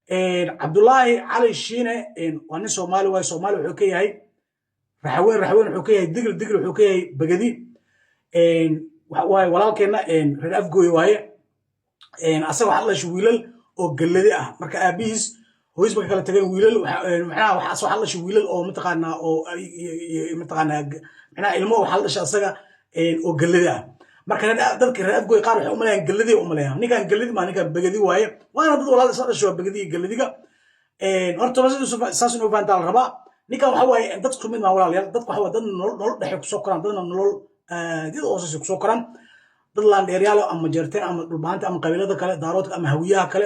Cabdullaahi Cali Shiine waa nin Soomaali waaye. Soomaali wuxuu ka yahay Raxaweyn, Raxaweyn wuxuu ka yahay Digil, Digil wuxuu ka yahay Begedi waaye. Walaalkeenna reer Afgooy waaye. Asaga waxaa la dhashay wiilal oo Gallade ah. Marka aabihiis hooyis marka kala tageen, wiilal macnaha waxaa la dhashay wiilal oo mataqaanaa oo mataqaanaa macnaha ilmo waxaa la dhashay asaga oo Gallade ah. Marka dadka reer Afgooy qaar waxay umalayaan Galladi umalayaan. Ninkan Galladi maa, ninkan Begedi waaye, waana dad walaal isla dhashay, waa Begedi iyo Galladiga. Horta saas inuu fahantaa la rabaa. Ninkan waxa waaye dad isku mid maa, walaalayaal. Dadku waxa waaye dad nolol dhexe kusoo koraan, dadna nolol aadiyada hooseysa kusoo koraan. Dad laandheeryaal ama Jeerteen ama Dhulbaanta ama qabiilada kale, Daaroodka ama Hawiyaha kale,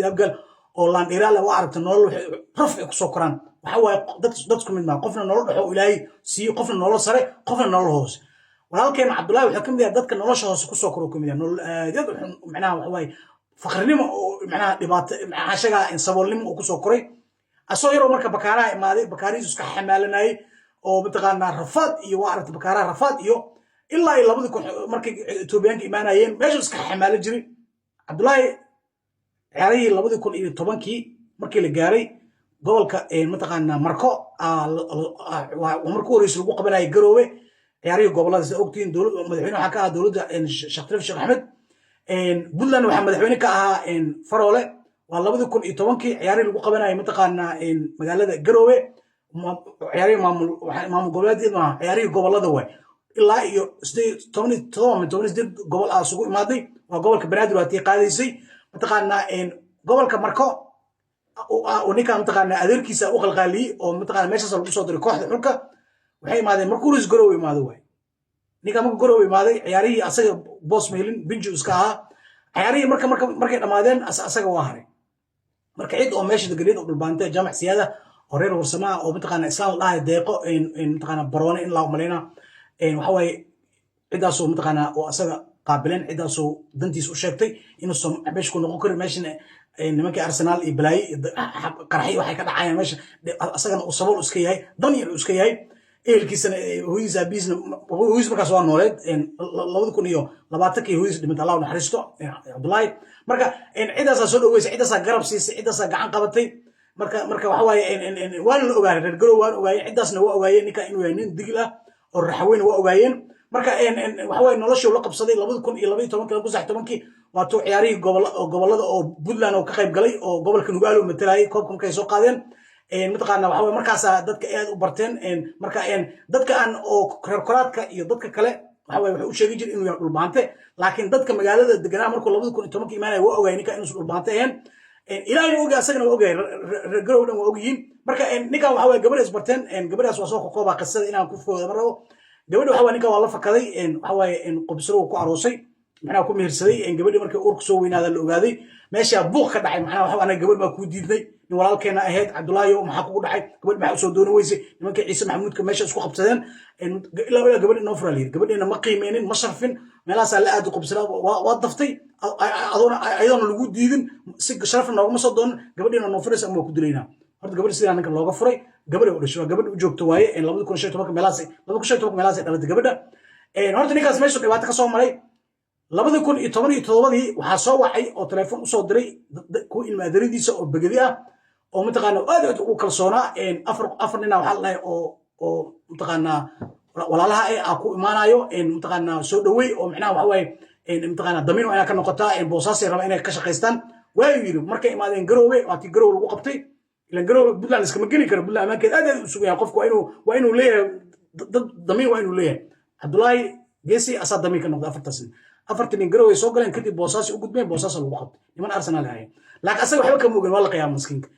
Abgal oo laandheeryaal, waa aragta nolol raf ay kusoo koraan. Waxa waaye dad isku mid maa. Qofna nolol dhexo Ilaahay siiyo, qofna nolol sare, qofna nolol hoose. Walaalkeena Cabdullaahi wuxuu kamid yahay dadka nolosha hoose kusoo koro kamid yahay, nolol aadiyad macnaha waxa waaye faqrinimo oo macnaha dhibaato maxaa sheegaa saboolnimo uu kusoo koray. Asoo yaroo marka bakaaraha imaaday, bakaarihiisu iska xamaalanayay oo mataqaanaa rafaad iyo, waa aragta, bakaaraha rafaad iyo ilaa iyo 2000 markay Etoobiyaanka imaanayeen meeshu iska xamaalan jiray Cabdullaahi. Ciyaarihii 2010-kii markii la gaaray gobolka mataqaanaa Marko, marka horeysa lagu qabanayay Garoowe ciyaarihii gobolada. Sida ogtihiin, dowlad madaxweyne waxaa ka ahaa dowladda Sheekh Shariif Sheekh Axmed. Puntland waxaa madaxweyne ka ahaa Faroole. Waa 2010-kii ciyaarihii lagu qabanayay mataqaanaa magaalada Garoowe, ciyaarihii maamul goboleed maaha, ciyaarihii gobolada waay. Ilaa iyo 87 ama 18 gobol aa isugu imaaday. Waa gobolka Banaadir waa tii qaadaysay. Mataqaanaa gobolka Marko ninka mataqaanaa adeerkiisa u qalqaaliyey oo mataqaanaa meeshaas lagu soo diray kooxda xulka. Waxay imaadeen markuu ris Garowe imaado waay. Ninka markuu Garowe imaaday, ciyaarihii asaga boos meelin, binji iska ahaa. Ciyaarihii marka markay dhammaadeen, asaga waa haray. Marka cid oo meesha deganeed oo Dhulbaante Jaamac Siyaada oo reer Warsamaha oo mataqaana Islaam la dhahay, Deeqo mataqaana Baroone in laa umalayna, waxa waaye ciddaasoo mataqaana oo asaga qaabileen, ciddaasoo dantiisa u sheegtay inuusan meesha ku noqon karin. Meeshana nimankii Arsenaal iyo balaaye qaraxyo waxay ka dhacayaan meesha, asagana uu sabool iska yahay, dan yar uu iska yahay, ehelkiisana hooyadiis aabihiisna, hooyadiis markaas waa nooleed. 2020-kii hooyadiis dhimantay, Allah u naxariisto Cabdullaahi. Marka ciddaasaa soo dhaweysay, ciddaasaa garab siisay, ciddaasaa gacan qabatay. Marka waxa waaye waana la ogaanay, reer Garow waan ogaayeen, ciddaasna waa ogaayeen ninka inuu yahay nin Digil ah oo Raxaweyne, waa ogaayeen. Marka waxa waaye noloshii la qabsaday. 2012-kii, 2013-kii waatuu ciyaarihii gobolada oo Puntland oo ka qayb galay oo gobolka Nugaalo matalayay koobka markay soo qaadeen. Mataqaana waxa waye markaasaa dadka aad u barteen. Marka dadka aan oo reer koraadka iyo dadka kale waxa waye waxay u sheegi jire inuu yahay Dhulbaante, laakiin dadka magaalada deganaa markuu 2010-kii imaanaya waa ogaayay ninka inuusan Dhulbaante ahayn. Ilaahayna ogyahay, asagana waa ogyahay, reer Garow dhan waa ogyihiin. Marka ninkan waxa waye gabadha isbarteen. Gabadhaas waa soo kokoobaa, qisada inaan ku fogooda ma rabo. Gabadha waxa waye ninkan waa la fakaday, waxa waaye Qobsiro uu ku aroosay, macnaha ku mehersaday gabadhii. Markii uurka soo weynaada la ogaaday, meeshaa buuq ka dhacay. Macnaha waxa anaga gabadh baa kuu diidnay, nin walaalkeena ahayd. Cabdullaahi, maxaa kugu dhacay? Gabadh maxaa usoo dooni weysay? Nimankii Ciise Maxamuudka meesha isku qabsadeen ilaa ilaa gabadh inoo furaa layidhi. Gabadhiina ma qiimeynin, ma sharfin, meelahaasaa la aadi Qobsira waa daftay, adoona ayadoona lagu diidin, si sharafna noogama soo doonin. Gabadhiina noo furaysa ama waa ku dilaynaa. Horta gabadhi sidaa ninka looga furay, gabadha u dhashay, waa gabadha u joogto waaye. 2015-ka meelahaas, 2015-ka meelahaas ay dhalatay gabadha. Horta ninkaas meeshu dhibaato ka soo maray. 2017-dii waxaa soo wacay oo telefoon usoo diray kuwa ilma adeeradiisa oo Begedi ah oo mataqaana aad aad ugu kalsoonaa. Afar nina waxaa la dhahay oo mataqaanaa walaalaha ah ku imaanayo, mataqaanaa soo dhowey oo macnaha waxa waaye mataqaanaa damiin waa inaa ka noqotaa, Boosaasay raba inay ka shaqaystaan. Waayu yidhi markay imaadeen Garoowe, waatii Garoowe lagu qabtay. Ilan Garoowe Puntland iskama geli karo, Puntland amaankeed aad aad u sugan yahay. Qofku waa inuu leeyahay dad damiin, waa inuu leeyahay. Cabdullaahi Geesi asaa damiin ka noqday afartaas nin. Afartii nin Garoowe soo galeen, kadib Boosaasi u gudbeen, Boosaasa lagu qabtay. Niman Arsenal ahaayeen, laakiin asaga waxba kama ogen. Waa la qiyaama maskiinka,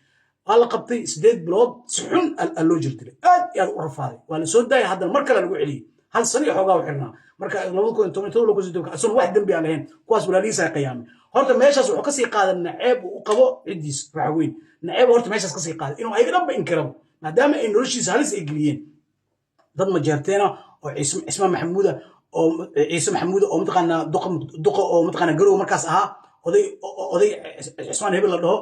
waa la qabtay. 8 bilood si xun aa loo jir dilay, aad iyo aad u rafaaday. Waa la soo daayay, haddana mar kale lagu celiyey, hal sano iyo xoogaa u xirnaa. Marka 2017 loo kusoo asagoon wax dembi aan lahayn, kuwaas walaalihiisa qiyaamay. Horta meeshaas wuxuu kasii qaaday naceeb uu u qabo ciddiis Raxweyn. Naceeb horta meeshaas kasii qaaday inuu ayaga dhanba inkirabo, maadaama ay noloshiisa halis ay geliyeen dad Majeerteena oo Cismaan Maxamuuda oo Ciise Maxamuuda oo mataqaanaa duqa duqa oo mataqaanaa Garow markaas ahaa, oday Cismaan hebel la dhaho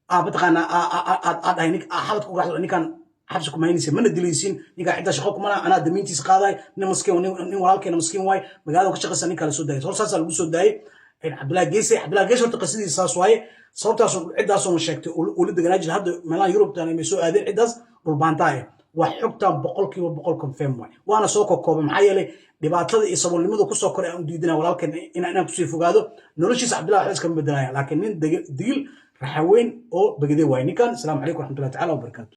mataqaanaa aad dhahay xabadka uga ninkan xabsi kuma haynaysa, mana dilaysiin ninkaan, ciddaa shaqo kumana, anaa damiintiisa qaaday, nin maskiin, nin walaalkeena maskiin waay, magaalada ka shaqaysa. Ninkaa la soo daayay, hor saasaa lagu soo daayay. Cabdullaahi Geese, Cabdullahi Geese horta qisadiisa saas waaye. Sababtaas ciddaasuna sheegtay ula deganaa jira. Hadda meelaha Yurubtan may soo aadeen ciddaas Dhulbaantaa eh. Waa xogtan 100% confirm waay, waana soo kokoobay, maxaa yeelay dhibaatada iyo saboolnimada kusoo koray aan u diidina walaalkan inaan kusii fogaado noloshiisa. Cabdullahi waxba iskama bedelaya, laakiin nin Digil, Raxaweyn oo Begede waay ninkan. Asalaamu calaykum waraxmatullahi tacala wabarakaatu.